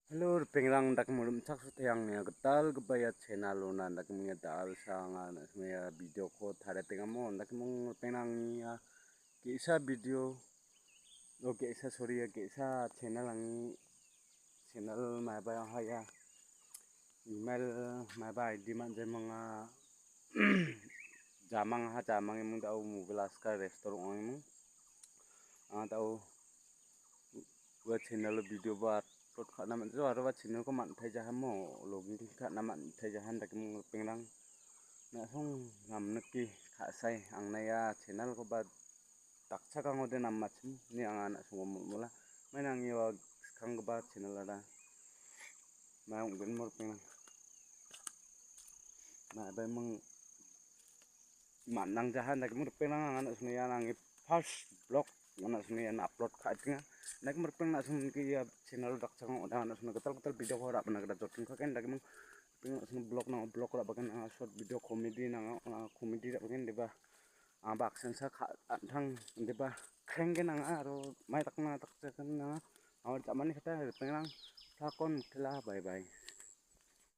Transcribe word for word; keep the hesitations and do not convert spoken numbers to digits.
Hello, ripengrang, dakeming rimchaksoteang ia gitalgipa ia channel-ona, dakeming ia dalsa anga, dakeming ia video-ko tariatengamo, dakeming ripengrang ia ge·sa video, o ge·sa, sorry, ia ge·sa channel angni, channel maiba ha ia email maiba I D man·jai manga jamang ha jamang eming dao mobile aska restore ong·a eming. Anga dao ua channel-o video ba upload ka·na man·jawa aro ua channel-ko man·taijahamo login ka·na man·taijahan dakeming ripengrang. Na·song namniki ka·sai angna ia channel-koba dakchakangode namachim ine anga na·songo mol·mola. Maina angni ua skanggipa channel-ara mai ong·genmo ripengrang. Maiba eming man·nangjaha, indakeming ripengrang, anga na·songni ian angni first vlog, anga na·songni ian upload ka·atenga. Indakeming ripengrang, na·songni ia channel dakchakang ong·ode anga na·songni gital gital video-ko ra·bana gita joton ka·gen. Indakeming ripengrang, na·songni vlog nang·o vlog ra·bagen, anga short video comedy nang·o, anga comedy ra·bagen, indiba anga baksansa ka-, an·tang, indiba krenggen anga aro mai dakna dakjagan anga. Aro jamani kata ripengrang, plakon mitela, bye bye.